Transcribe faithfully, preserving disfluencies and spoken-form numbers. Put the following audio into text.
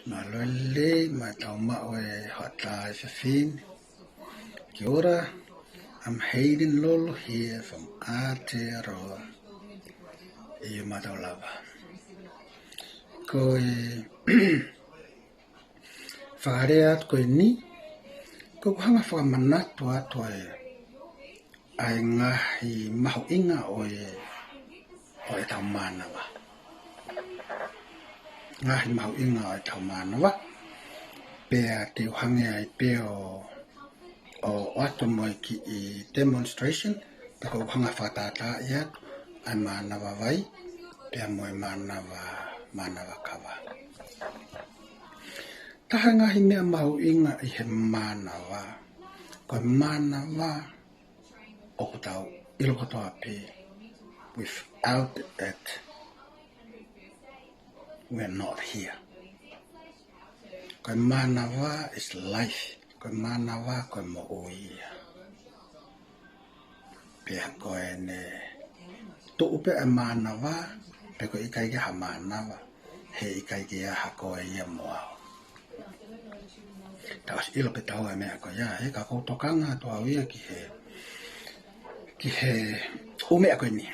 Mālō e lelei, mālō e tau maʻu e hoʻatā e fefine. Kia ora, I'm Hayden Lolo here from Aotearoa. ʻIo, mālō lava. Ko e fakalea atu ko eni, ko ʻeku hanga fakamanatu atu e ʻa e ngaahi mahuʻinga ʻo e, ʻo e tau mānava. Ngaahi mahuʻinga ʻo e tau mānava. Pea te u hanga ai pē ʻo, ʻo ʻoatu mo e kiʻi demonstration, pea ko ʻeku hanga fakatātaaʻi atu ʻa e mānava vai, pea mo e mānava, mānava kava. Taha e ngaahi meʻa mahuʻinga ʻi he mānava. Ko e mānava ʻoku tau ʻilo kotoa pē, without it, we're not here. Ko e mānava is life. Ko e mānava ko e moʻui ia. Pea ko ʻene tuʻu pē ʻa e mānava, pe ko e ʻikai ke ha mānava, he ʻikai ke ʻi ai ha koe ia mo au. Tau ʻosi ʻilo pē ʻe taua e meʻa ko ia, he ka ʻoku ou tokanga atu au ia ki he, ki he ʻū meʻa ko eni.